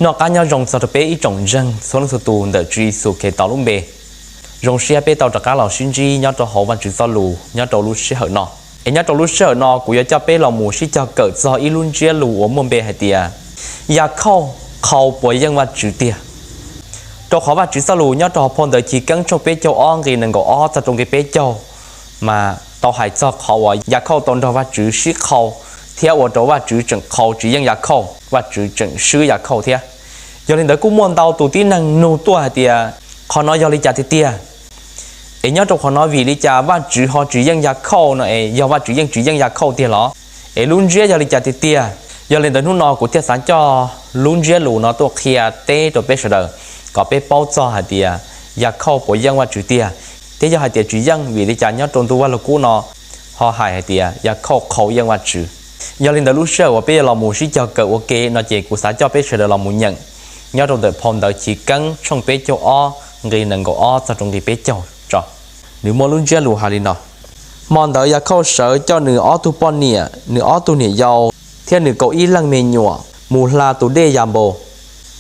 Noj qab nyob zoo txog rau peb ib tsoom ntseeg txhua leej txhua tus ntawm Tswv Yexus Khetos lub npe. Zoo siab peb tau rov qab los sib ntsib nyob rau hauv Vajtswv txoj lus nyob rau lub sij hawm no. Es nyob rau lub sij hawm no kuv yuav coj peb los mus sib cog kawm txog ib lub ntsiab lus uas muaj npe hais tias Yakhauj qhau puas yeej Vajtswv tiag. Rau qhov Vajtswv txoj lus nyob rau hauv phau ntawv Chiv Keeb tshooj peb caug ob nqe nees nkaum ob txog rau nqe peb caug mas tau hais txog qhov uas Yakhauj tau nrog Vajtswv sib qhau thiab ua rau Vajtswv tseem qhau tsis yeej Yakhauj, Vajtswv tseem swb Yakhauj thiab. Yog li ntawd kuj muaj ntau tus tib neeg nug tuaj hais tias qhov no yog li cas tiag tiag? Es nyob rau qhov no vim li cas Vajtswv ho tsis yeej Yakhauj no es yog Vajtswv yeej tsis yeej Yakhauj tiag los? Es lub ntsiab yog li cas tiag tiag? Yog li ntawd hnub no kuv thiaj xav coj lub ntsiab lus no tuaj qhia teb rau peb sawv daws kom peb paub txog hais tias Yakhauj puas yeej Vajtswv tiag, thiab yog hais tias tsis yeej vim li cas nyob rau ntu Vajluskub no ho hais hais tias Yakhauj qhau yeej Vajtswv. Yog li ntawd lub sij hawm uas peb yuav los mus sib cog kawm ua ke no ces kuv xav coj peb sawv daws los mus nyeem nyob rau ntawm phau ntawv Chiv Keeb tshooj peb caug ob nqe nees nkaum ob txog rau nqe peb caug tso. Nws muaj lub ntsiab lus hais li no: Hmo ntawd Yakhauj sawv coj nws ob tug poj niam, nws ob tug niam yau thiab nws kaum ib leej me nyuam mus hla tus dej Yanpaus.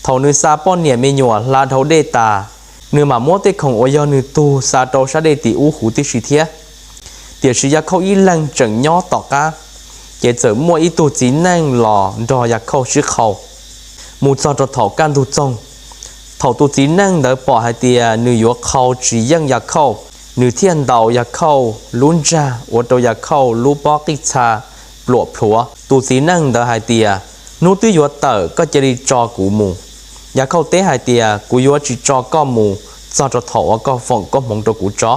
Thaum nws xa poj niam me nyuam hla dhau dej tas, nws mam muab tej khoom uas yog nws tug xa rau sab dej tim ub huv tib si thiab. Tiam sis Yakhauj ib leeg tseem nyob tom qab, ces txawm muaj ib tug txiv neej los nrog Yakhauj sib qhau mus txog rau thaum kaj ntug txoog. Thaum tus txiv neej ntawd pom hais tias nws yuav qhau tsis yeej Yakhauj, nws thiaj ntaus Yakhauj lub ntsag ua rau Yakhauj lub pob qij txha pluam plhuav. Tus txiv neej ntawd hais tias, Hnub twb yuav tawm, koj cia li tso kuv mus. Yakhauj teb hais tias, Kuv yuav tsis tso koj mus txog rau thaum uas koj foom koob hmoov rau kuv tso.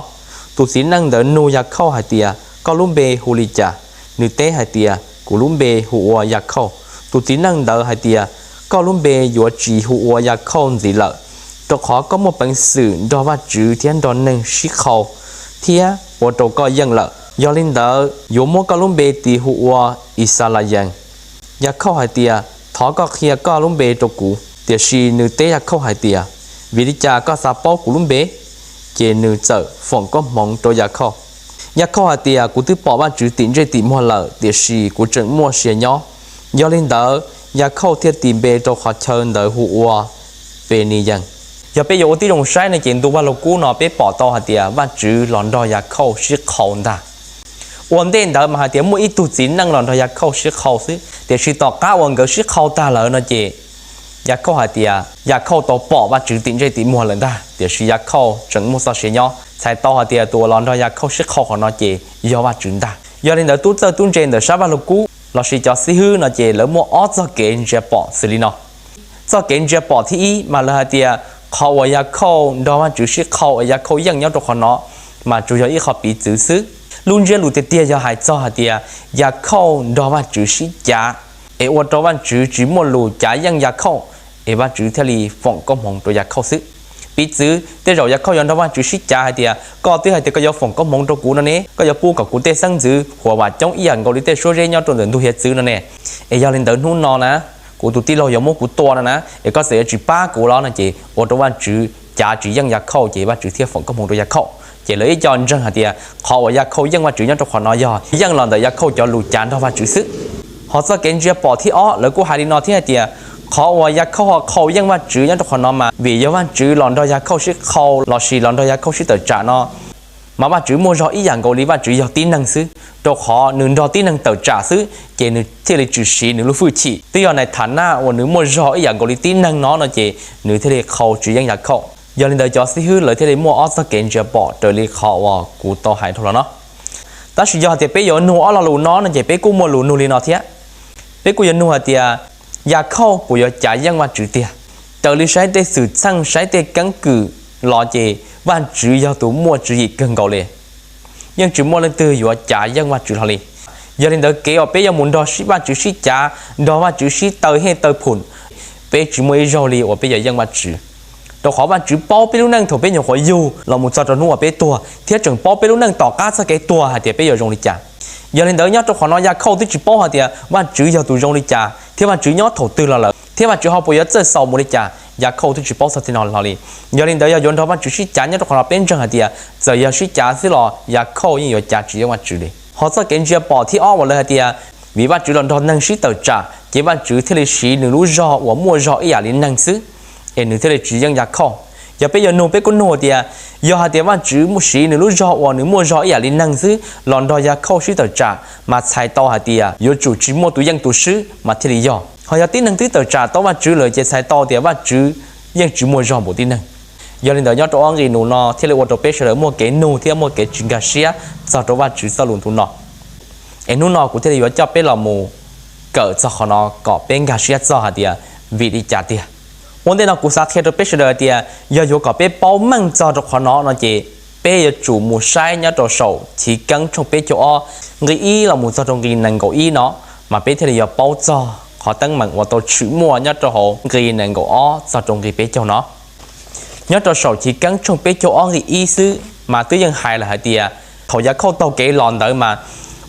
Tus txiv neej ntawd nug Yakhauj hais tias, Koj lub npe hu li cas? Nws teb hais tias, Kuv lub npe hu ua Yakhauj. Tus txiv neej ntawd hais tias, Koj lub npe yuav tsis hu ua Yakhauj ntxiv lawm, rau qhov koj muaj peev xwm nrog Vajtswv thiab nrog neeg sib qhau thiab ua rau koj yeej lawm. Yog li ntawd yuav muab koj lub npe tis hu ua Ixalayees. Yakhauj hais tias, Thov koj qhia koj lub npe rau kuv. Tiam sis nws teb Yakhauj hais tias, Vim li cas koj xav paub kuv lub npe? Ces nws txawm foom koob hmoov rau Yakhauj. Yakhauj hais tias, Kuv twb pom Vajtswv tim ntsej tim muag lawm, tiam sis kuv tseem muaj sia nyob. Yog li ntawd, Yakhauj thiaj tis npe rau qhov chaw ntawd hu ua Peniyees. Yog peb yuav ua tib zoo saib no ces ntu Vajluskub no peb pom tau hais tias Vajtswv los nrog Yakhauj sib qhau ntag. Ua ntej ntawd mas hais tias muaj ib tug txiv neej los nrog Yakhauj sib qhau xwb, tiam sis tom qab uas nkawd sib qhau tag lawm no ces Yakhauj hais tias Yakhauj tau pom Vajtswv tim ntsej tim muag lawm ntag, tiam sis Yakhauj tseem muaj txoj sia nyob, txhais tau hais tias tus uas los nrog Yakhauj sib qhau qhov no ces yog Vajtswv ntag. Yog li ntawd tub txawj tub ntse ntawm sab Vajluskub lossis cov xib hwb no ces lawv muaj ob txoj kev ntsia pom xws li no. Txoj kev ntsia pom thib ib mas lawv hais tias qhov uas Yakhauj nrog Vajtswv sib qhau es Yakhauj yeej nyob rau qhov no mas tsuas yog ib qho piv txwv xwb. Lub ntsiab lus tiag tiag yog hais txog hais tias Yakhauj nrog Vajtswv sib cav, es ua rau Vajtswv tsis muaj lus cav yeej Yakhauj, es Vajtswv thiaj li foom koob hmoov rau Yakhauj xwb. Piv txwv, tej zaum Yakhauj yuav nrog Vajtswv sib cav hais tias, Koj twb hais tias koj yuav foom koob hmoov rau kuv no ne, koj yuav pub kom kuv tej xeeb ntxwv huam vam coob ib yam nkaus li tej suab zeb nyob rau ntawm ntug hiav txwv no ne. Es yog li ntawd hnub no na, kuv tus tij laug yuav muab kuv tua no na, es koj txawm yuav tsis pab kuv los no ces ua rau Vajtswv cav tsis yeej Yakhauj, ces Vajtswv thiaj foom koob hmoov rau Yakhauj. Ces lawv ib co ntseeg hais tias qhov uas Yakhauj yeej Vajtswv nyob rau qhov no yog yeej los ntawm Yakhauj cov lus cav nrog Vajtswv xwb. Ho txoj kev ntsia pom thib ob lawv kuj hais li no thiab hais tias, qhov uas Yakhauj ho qhau yeej Vajtswv nyob rau qhov no mas vim yog Vajtswv los nrog Yakhauj sib qhau lossis los nrog Yakhauj sib tawm tsam no mas Vajtswv muaj zog ib yam nkaus li Vajtswv yog tib neeg xwb, rau qhov nws nrog tib neeg tawm tsam xwb ces nws thiaj li tshwm sim nws lub hwj chim. Twb yog Nathanaj uas nws muaj zog ib yam nkaus li tib neeg no no ces nws thiaj li qhau tsis yeej Yakhauj. Yog li ntawd cov xib hwb lawv thiaj li muaj ob txoj kev ntsia pom raws li qhov uas kuv tau hais dhau los no. Tab sis yog hais tias peb yuav nug ob lo lus no no ces peb kuj muaj lus nug li no thiab. Peb kuj yuav nug hais tias, Yakhauj puas yuav cav yeej Vajtswv tiag? Raws li saib tej xwm txheej saib tej keeb kwm los ces Vajtswv yog tus muaj tswv yim kawg nkaus li, yeej tsis muaj leej twg yuav cav yeej Vajtswv hlo li. Yog li ntawd kev uas peb yuav mus nrog Vajtswv sib cav, nrog Vajtswv sib taw hej taw phum, peb tsis muaj ib zaug li uas peb yuav yeej Vajtswv. Rau qhov Vajtswv paub peb lub neej thaum peb nyuam qhuav yug los mus txog rau hnub uas peb tuag, thiab tseem paub peb lub neej tom qab txoj kev tuag hais tias peb yuav zoo li cas. Yog li ntawd nyob rau qhov no Yakhauj twb tsis paub hais tias Vajtswv yog tus zoo li cas thiab Vajtswv nyob thaum twg los lawm thiab Vajtswv ho puas yuav txawj xaus mus li cas, Yakhauj twb tsis paub txog tej no hlo li. Yog li ntawd yog yuav nrog Vajtswv sib cav nyob rau qhov no peb ntseeg hais tias txawm yog sib cav xwb los Yakhauj yeej yuav cav tsis yeej Vajtswv li. Ho txoj kev ntsia pom thib ob uas lawv hais tias Vim Vajtswv los nrog neeg sib tawm tsam ces Vajtswv thiaj li siv nws lub zog uas muaj zog ib yam li neeg xwb, es nws thiaj li tsis yeej Yakhauj. Yog peb yuav nug peb kuj nug tias, yog hais tias Vajtswv siv nws lub zog uas nws muaj zog ib yam li neeg xwb los nrog Yakhauj sib tawm tsam mas txhais tau hais tias yuav tsum tsis muaj tus yeej tus swb mas thiaj li yog. Ho yog tib neeg twb tawm tsam tau Vajtswv lawm ces txhais tau tias Vajtswv yeej tsis muaj zog npaum tib neeg. Yog li ntawd nyob rau ob nqe nus no thiaj li ua rau peb sawv daws muaj kev nug thiab muaj kev tsis nkag siab txog rau Vajtswv txoj lus ntu no. Es hnub no kuv thiaj li yuav coj peb los mus kawm txog qhov no kom peb nkag siab txog hais tias vim li cas tiag. Ua ntej no kuv xav qhia rau peb sawv daws hais tias yog yuav kom peb paub meej txog rau qhov no no ces peb yuav tsum mus saib nyob rau saum Chiv Keeb tshooj peb caug ob nqe ib los mus txog rau nqe nees nkaum ib no, mas peb thiaj li yuav paub txog qhov teeb meem uas tau tshwm muaj nyob rau hauv nqe nees nkaum ob txog rau nqe peb caug no. Nyob rau saum Chiv Keeb tshooj peb caug ob nqe ib xwb mas twb yeej hais lawm hais tias thaum Yakhauj taug kev los ntawd mas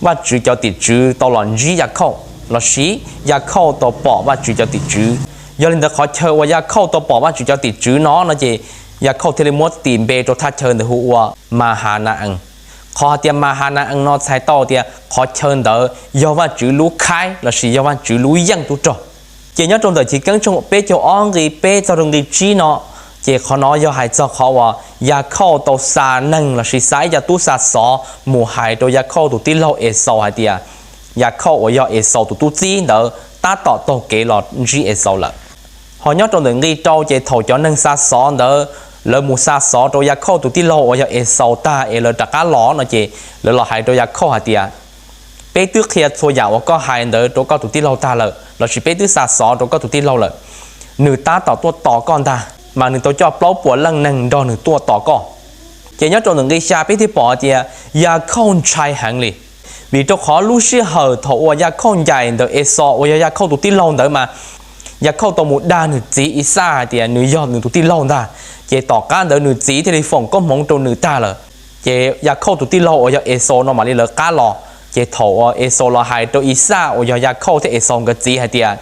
Vajtswv cov tim tswv tau los ntsib Yakhauj, lossis Yakhauj tau pom Vajtswv cov tim tswv. Yog li ntawd qhov chaw uas Yakhauj tau pom Vajtswv cov tim tswv no no ces Yakhauj thiaj li muab tis npe rau thaj chaw ntawd hu ua Mahana-ees. Qhov hais tias Mahana-ees no txhais tau tias qhov chaw ntawd yog Vajtswv lub khaib lossis yog Vajtswv lub yeej tub rog. Ces nyob rau ntawm Chiv Keeb tshooj peb caug ob nqe peb txog rau nqe tsib no, ces qhov no yog hais txog qhov uas Yakhauj tau xa neeg lossis xa ib co tub xa xov mus hais rau Yakhauj tus tij laug Exaus hais tias Yakhauj uas yog Exaus tus tub txib ntawd tab tom taug kev los ntsib Exaus lawm. Ho nyob rau ntawm nqe rau ces thaum cov neeg xa xov ntawd lawv mus xa xov rau Yakhauj tus tij laug uas yog Exaus tag es lawv rov qab los no ces lawv los hais rau Yakhauj hais tias peb twb qhia txhua yam uas koj hais ntawd rau koj tus tij laug tag lawm lossis peb twb xa xov rau koj tus tij laug lawm, nws tab tom tuaj tos koj ntag, mas nws tau coj plaub puas leej neeg nrog nws tuaj tos koj. Ces nyob rau ntawm nqe xya peb thiaj pom hais tias Yakhauj ntshai heev li, vim rau qhov lub sij hawm thaum uas Yakhauj ncaim ntawm Exaus uas yog Yakhauj tus tij laug ntawd mas Yakhauj tau mus dag nws txiv Ixaj hais tias nws yog nws tus tij laug ntag, ces tom qab ntawd nws txiv thiaj li foom koob hmoov rau nws tag lawm. Ces Yakhauj tus tij laug uas yog Exaus no mam li lawv qab los. Ces thaum uas Exaus los hais rau Ixaj uas yog Yakhauj thiab Exaus nkawd txiv hais tias,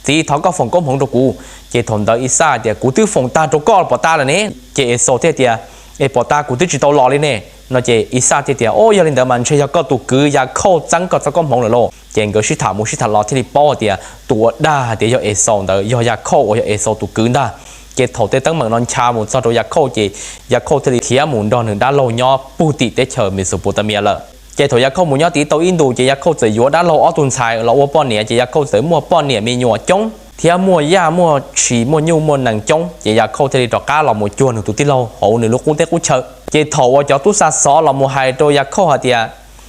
txiv, thov koj foom koob hmoov rau kuv, ces thaum ntawd Ixaj tias, kuv twb foom tag rau koj pom tag lawm ne. Ces Exaus thiaj tias, es pom tag kuv twb tsis tau los li ne. No ces Ixaj thiaj tias, o, yog li ntawd mas ntshe yog koj tus kwv Yakhauj txeeb koj txoj koob hmoov lawm lauj. Ces nkawd sib tham mus sib tham los thiaj li paub hais tias tus uas dag hais tias yog Exaus ntawd yog Yakhauj uas yog Exaus tus kwv ntag. Ces thaum tej teeb meem no ncha mus txog rau Yakhauj ces Yakhauj thiaj li khiav mus nrog nws dab laug nyob puag tim teb chaws Mesopotamia lawm. Ces thaum Yakhauj mus nyob tid tau ib ntus ces Yakhauj txawm yuav dab laug ob tug ntxhais los ua poj niam, ces Yakhauj txawm muaj poj niam me nyuam coob thiab muaj yaj muaj tshis muaj nyuj muaj nees coob. Ces Yakhauj thiaj li rov qab los mus cuag nws tus tij laug hauv nws lub qub teb qub chaw. Ces thaum uas cov tub xa xov los mus hais rau Yakhauj hais tias,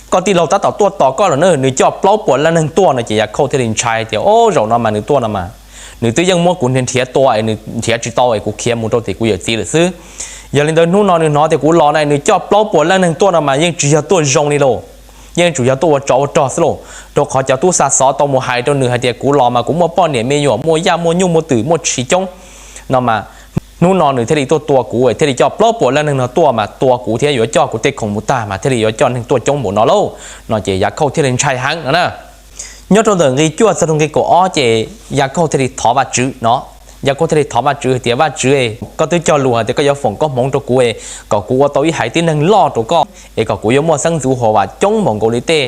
koj tij laug tab tom tuaj tos koj lawm na, nws coj plaub puas leej neeg tuaj no, ces Yakhauj thiaj li ntshai tias, o, zaum no mas nws tuaj no mas nws twb yeej muab kuv nrhiav tua es nws nrhiav tsis tau es kuv khiav mus rau tim kuv yawm txiv lawm xwb. Yog li ntawd hnub no nws hnov tias kuv los na, nws coj plaub puas leej neeg tuaj no mas yeej tsis yog tuaj zoo li lauj, yeej tsuas yog tuaj ua tsov ua rog xwb lauj. Rau qhov cov tub xa xov tau mus hais rau nws hais tias kuv los mas kuv muaj poj niam me nyuam, muaj yaj muaj nyuj muaj twm muaj tshis coob no mas hnub no nws thiaj li tuaj tua kuv, thiaj li coj plaub puas leej neeg no tuaj mas tua kuv thiab yuav coj kuv tej khoom mus tag mas thiaj li yuav coj neeg tuaj coob npaum no lauj. No ces Yakhauj thiaj li ntshai heev no na. Nyob rau ntawm nqe cuaj txog rau nqe kaum ob ces Yakhauj thiaj li thov Vajtswv no. Yakhauj thiaj li thov Vajtswv hais tias, Vajtswv, koj twb cog lus hais tias koj yuav foom koob hmoov rau kuv kom kuv ua tau ib haiv tib neeg loj rau koj es kom kuv yuav muaj xeeb ntxwv huam vam coob npaum nkaus li tej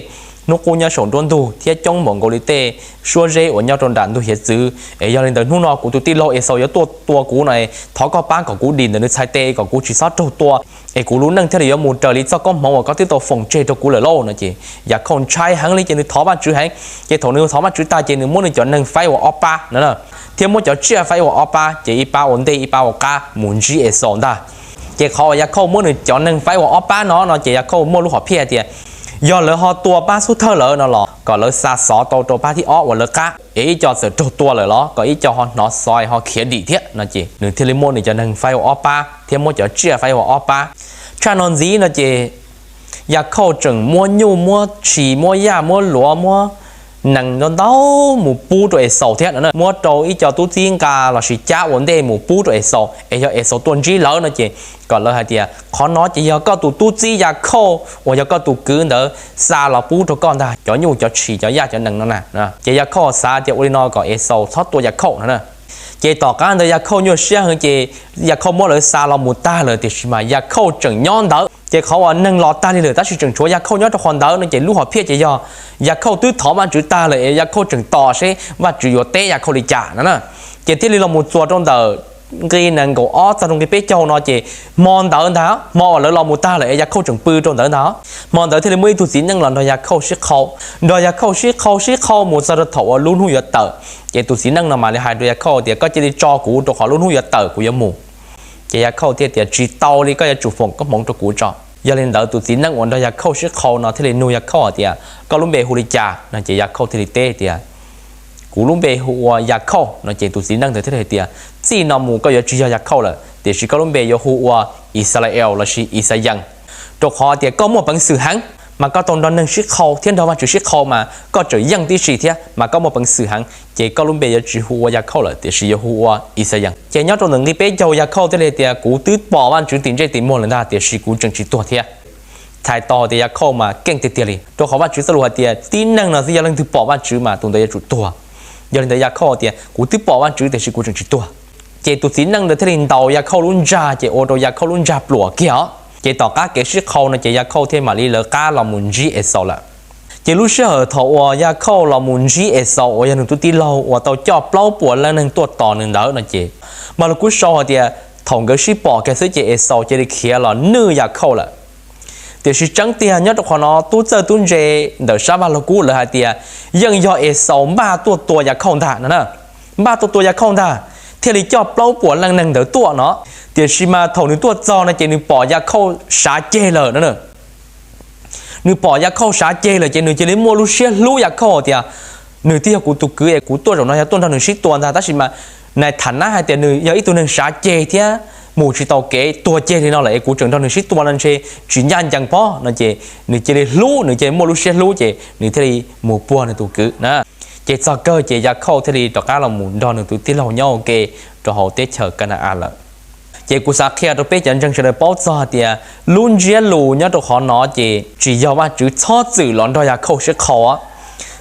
hnub qub nyob saum nruab ntug thiab coob npaum nkaus li tej suab zeb uas nyob rau nram ntug hiav txwv. Es yog li ntawd hnub no kuv tus tij laug Exaus yuav tuaj tua kuv no, thov koj pab kom kuv dim ntawm nws txhais tes kom kuv tsis txhob raug tua, es kuv lub neej thiaj li yuav mus raws li txoj koob hmoov uas koj twb tau foom tseg rau kuv lawm lauj. No ces Yakhauj ntshai heev li ces nws thov Vajtswv heev. Ces thaum nws thov Vajtswv tag ces nws muab nws cov neeg faib ua ob pab no, thiab muab cov tsiaj faib ua ob pab, ces ib pab ua ntej ib pab ua qab mus ntsib Exaus ntag. Ces qhov uas Yakhauj muab nws cov neeg faib ua ob pab no no ces Yakhauj muaj lub hom phiaj tias yog lawv ho tua pab xub thawj lawm no los kom lawv xa xov tau rau pab thib ob uas lawv qab, es ib co txawm raug tua lawm los kom ib co ho hnov xov ho khiav dim thiab no ces nws thiaj li muab nws cov neeg faib ua ob pab thiab muab cov tsiaj faib ua ob pab. Tshaj no ntxiv no ces Yakhauj tseem muab nyuj muab tshis muab yaj muab luav muab nees ntau ntau mus pub rau Exaus thiab no, muab rau ib co tub txib nqa lossis cab ua ntej mus pub rau Exaus, es yog Exaus tuaj ntsib lawv no ces kom lawv hais tias qhov no ces yog koj tus tub txib Yakhauj uas yog koj tus kwv ntawd xa los pub rau koj ntag, cov nyuj cov tshis cov yaj cov nees no na. Ces Yakhauj xav tias ua li no kom Exaus txhob tua Yakhauj no na. Ces tom qab ntawd Yakhauj nyuaj siab heev ces Yakhauj muab lawv xa los mus tag lawm tiam sis mas Yakhauj tseem nyob ntawd. Ces qhov uas neeg los tag li lawm tab sis tseem tshuav Yakhauj nyob rau qhov ntawd no ces lub hom phiaj ces yog Yakhauj twb thov Vajtswv tag lawm es Yakhauj tseem tos seb Vajtswv yuav teb Yakhauj li cas no na. Ces thiaj li los mus txuas rau ntawm nqi nees nkaum ob txog rau nqi peb caug no ces hmo ntawd ntag, hmo uas lawv los mus tag lawm es Yakhauj tseem pw rau ntawd ntag, hmo ntawd thiaj li muaj ib tug txiv neej los nrog Yakhauj sib qhau, nrog Yakhauj sib qhau sib qhau mus txog rau thaum uas lub hnub yuav tawm. Ces tus txiv neej no mam li hais rau Yakhauj tias, Koj cia li tso kuv, rau qhov lub hnub yuav tawm kuv yuav mus. Ces Yakhauj thiaj tias, Tsis tau li, koj yuav tsum foom koob hmoov rau kuv tso. Yog li ntawd tus txiv neej uas nrog Yakhauj sib qhau no thiaj li nug Yakhauj hais tias, Koj lub npe hu li cas? No ces Yakhauj thiaj li teb tias, Kuv lub npe hu ua Yakhauj. No ces tus txiv neej ntawd thiaj li hais tias, Txij no mus koj yuav tsis yog Yakhauj lawm, tiam sis koj lub npe yuav hu ua Ixalael lossis Ixayees, rau qhov tias koj muaj peev xwm heev, mas koj tau nrog neeg sib qhau thiab nrog Vajtswv sib qhau mas koj tseem yeej tib si thiab, mas koj muaj peev xwm heev, ces koj lub npe yuav tsis hu ua Yakhauj lawm, tiam sis yuav hu ua Ixayees. Ces nyob rau ntawm nqi peb caug Yakhauj thiaj li hais tias, Kuv twb pom Vajtswv tim ntsej tim muag lawm ntag, tiam sis kuv tseem tsis tuag thiab. Txhais tau tias Yakhauj mas keej tiag tiag li, rau qhov Vajtswv txoj lus hais tias tib neeg no xwb yog leej twg pom Vajtswv mas tus ntawd yuav tsum tuag. Yog li ntawd Yakhauj tias, Kuv twb pom Vajtswv tiam sis kuv tseem tsis tuag. Ces tus txiv neej ntawd thiaj li ntaus Yakhauj lub ntsag, ces ua rau Yakhauj lub ntsag pluam kiag os. Ces tom qab kev sib qhau no ces Yakhauj thiaj mam li lawv qab los mus ntsib Exaus lawm. Ces lub sij hawm thaum uas Yakhauj los mus ntsib Exaus uas yog nws tus tij laug uas tau coj plaub puas leej neeg tuaj tos nws ntawd no ces, Vaj Lug Kub sau hais tias thaum nkawd sib pom kiag xwb ces Exaus cia li khiav los nwj Yakhauj lawm. Tiam sis tseeb tiag nyob rau qhov no tub txawj tub ntse ntawm sab Vaj Lug Kub lawv hais tias yeej yog Exaus npaj tuaj tua Yakhauj ntag no na. Npaj tuaj tua Yakhauj ntag, thiaj li coj plaub puas leej neeg ntawd tuaj no. Tiam sis mas thaum nws tuaj txog no ces nws pom Yakhauj sav ceg lawm no. Nws pom Yakhauj sav ceg lawm ces nws cia li muaj lub siab hlub Yakhauj tias, Nws twb yog kuv tus kwv es kuv tuaj zaum no yog tuaj nrog nws sib tua ntag, tab sis mas nais tham nab hais tias nws yog ib tug neeg sav ceg thiab mus tsis tau kev, tuag ceg li no lawm es kuv tseem nrog nws sib tua no ntshe tsis ncaj ncees pob no ces nws cia li hlub, nws cia li muaj lub siab hlub ces nws thiaj li mus puag nws tus kwv na. Ces txog kawg ces Yakhauj thiaj li rov qab los mus nrog nws tus tij laug nyob ua ke rau hauv teb chaws Ka na-as lawm. Ces kuv xav qhia rau peb cov ntseeg sawv daws paub txog tias lub ntsiab lus nyob rau qhov no ces tsis yog Vajtswv txhob txwm los nrog Yakhauj sib qhau,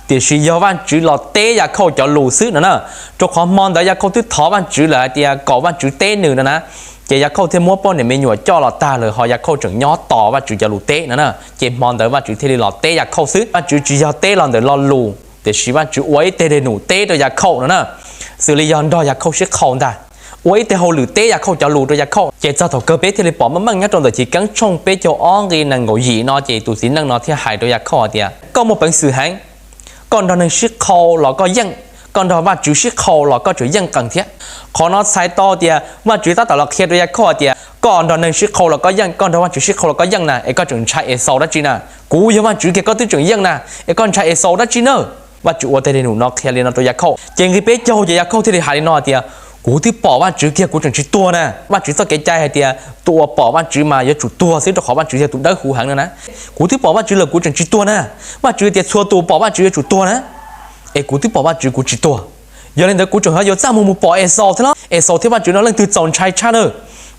tiam sis yog Vajtswv los teb Yakhauj cov lus xwb no na. Rau qhov hmo ntawd Yakhauj twb thov Vajtswv lawm hais tias kom Vajtswv teb nws no na. Ces Yakhauj thiaj muab poj niam me nyuam coj los tag lawm ho Yakhauj tseem nyob tos Vajtswv cov lus teb no na. Ces hmo ntawd Vajtswv thiaj li los teb Yakhauj xwb. Vajtswv tsis yog teb los ntawm lo lus, tiam sis Vajtswv ua ib teg dej num teb rau Yakhauj no na, xws li yog nrog Yakhauj sib qhau ntag, ua ib teg hauj lwm teb Yakhauj cov lus rau Yakhauj. Ces txog thaum kawg peb thiaj li pom meej meej nyob rau ntawm Chiv Keeb tshooj peb caug ob nqi nees nkaum yim no ces tus txiv neej no thiaj hais rau Yakhauj hais tias, Koj muaj peev xwm heev, koj nrog neeg sib qhau los koj yeej, koj nrog Vajtswv sib qhau los koj tseem yeej qees thiab. Qhov no txhais tau tias Vajtswv tab tom los qhia rau Yakhauj hais tias, Koj nrog neeg sib qhau los koj yeej, koj nrog Vajtswv sib qhau los koj yeej na, es koj tseem ntshai Exaus dab tsi na? Kuv yog Vajtswv kiag koj twb tseem yeej na, es koj ntshai Exaus dab tsi na? Vajtswv ua teg dej num no qhia li no rau Yakhauj. Ces nqi peb caug ces Yakhauj thiaj li hais li no hais tias, Kuv twb pom Vajtswv kiag kuv tseem tsis tuag na. Vajtswv txoj kev cai hais tias tus uas pom Vajtswv mas yuav tsum tuag xwb rau qhov Vajtswv yog tus dawb huv heev no na. Kuv twb pom Vajtswv lawm kuv tseem tsis tuag na. Vajtswv tias txhua tus pom Vajtswv yuav tsum tuag na, es kuv twb pom Vajtswv kuv tsis tuag. Yog li ntawd kuv tseem yuav txaj muag mus pom Exaus thiab los? Exaus thiab Vajtswv no leej twg txaus ntshai tshaj na?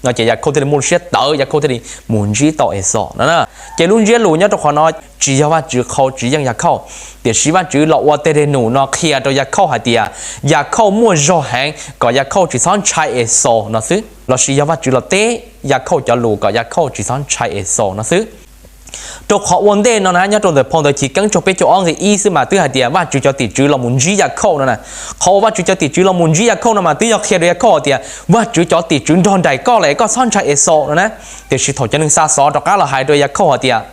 No ces Yakhauj thiaj li muaj lub siab tawv, Yakhauj thiaj li mus ntsib tau Exaus no na. Ces lub ntsiab lus nyob rau qhov no tsis yog Vajtswv qhau tsis yeej Yakhauj, tiam sis Vajtswv los ua teg dej num no qhia rau Yakhauj hais tias Yakhauj muaj zog heev kom Yakhauj tsis txhob ntshai Exaus no xwb, lossis yog Vajtswv los teb Yakhauj cov lus kom Yakhauj tsis txhob ntshai Exaus no xwb. Rau qhov ua ntej no na nyob rau ntawm phau ntawv Chiv Keeb tshooj peb caug ob nqi ib xwb mas twb hais tias Vajtswv cov tim tswv los mus ntsib Yakhauj no na. Qhov uas Vajtswv cov tim tswv los mus ntsib Yakhauj no mas twb yog qhia rau Yakhauj hais tias Vajtswv cov tim tswv nrog nraim koj lawm, koj txhob ntshai Exaus no na. Tiam sis thaum cov neeg xa xov rov qab los hais rau Yakhauj hais tias,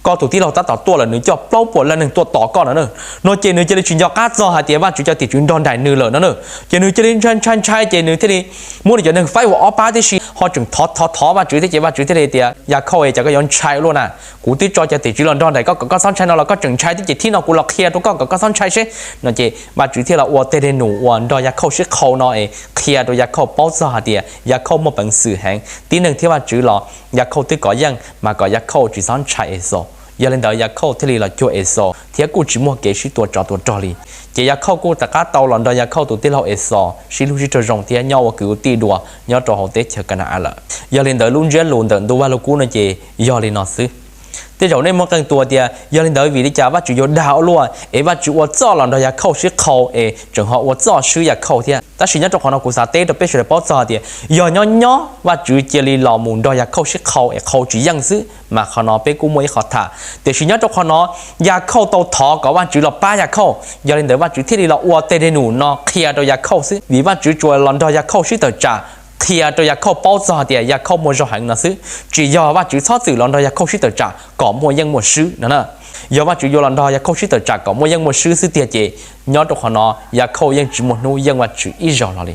Koj tus tij laug tab tom tuaj lawm, nws coj plaub puas leej neeg tuaj tos koj no na. No ces nws cia li tsis nco qab txog hais tias Vajtswv cov tim tswv nrog nraim nws lawm no na. Ces nws cia li ntshai ntshai ntshai ces nws thiaj li muab nws cov neeg faib ua ob pab tib si ho tseem thov thov thov Vajtswv thiab ces Vajtswv thiaj li tias, Yakhauj, cas koj yuav ntshai ua luaj na? Kuv twb tso cov tim tswv los nrog nraim koj kom koj txhob ntshai no los koj tseem ntshai thiab, ces thib no kuv los qhia rau koj kom koj txhob ntshai seb. No ces Vajtswv thiaj los ua teg dej num uas nrog Yakhauj sib qhau no es qhia rau Yakhauj paub txog hais tias Yakhauj muaj peev xwm heev, tib neeg thiab Vajtswv los Yakhauj twb kov yeej mas kom Yakhauj tsis txhob ntshai Exaus. Yog li ntawd Yakhauj thiaj li los cuag Exaus thiab kuj tsis muaj kev sib tua tsov tua rog li. Ces Yakhauj kuj rov qab tau los nrog Yakhauj tus tij laug Exaus sib hlub sib raug zoo thiab nyob ua kwv ua tij dua nyob rau hauv teb chaws Ka na-as lawm. Yog li ntawd lub ntsiab lus ntawm ntu Vaj Lug Kub no ces yog li no xwb. Tej zaum nej muaj qee tus tias yog li ntawd vim li cas Vajtswv yuav dag ua luaj es Vajtswv ua txoj los nrog Yakhauj sib qhau es tseem ho ua txoj swb Yakhauj thiab. Tab sis nyob rau qhov no kuv xav teb rau peb sawv daws paub txog tias yog nyob nyob Vajtswv cia li los mus nrog Yakhauj sib qhau es qhau tsis yeej xwb mas qhov no peb kuj muaj ib qhov tham. Tiam sis nyob rau qhov no Yakhauj tau thov kom Vajtswv los pab Yakhauj, yog li ntawd Vajtswv thiaj li los ua tej dej num no qhia rau Yakhauj xwb, vim Vajtswv tsuas los nrog Yakhauj sib tawm tsam qhia rau Yakhauj paub txog tias Yakhauj muaj zog heev no xwb. Tsis yog Vajtswv txhob txwm los nrog Yakhauj sib tawm tsam kom muaj yeej muaj swb no. Yog Vajtswv yuav los nrog Yakhauj sib tawm tsam kom muaj yeej muaj swb xwb tiag ces nyob rau qhov no Yakhauj yeej tsis muaj hnub yeej Vajtswv ib zaug los li.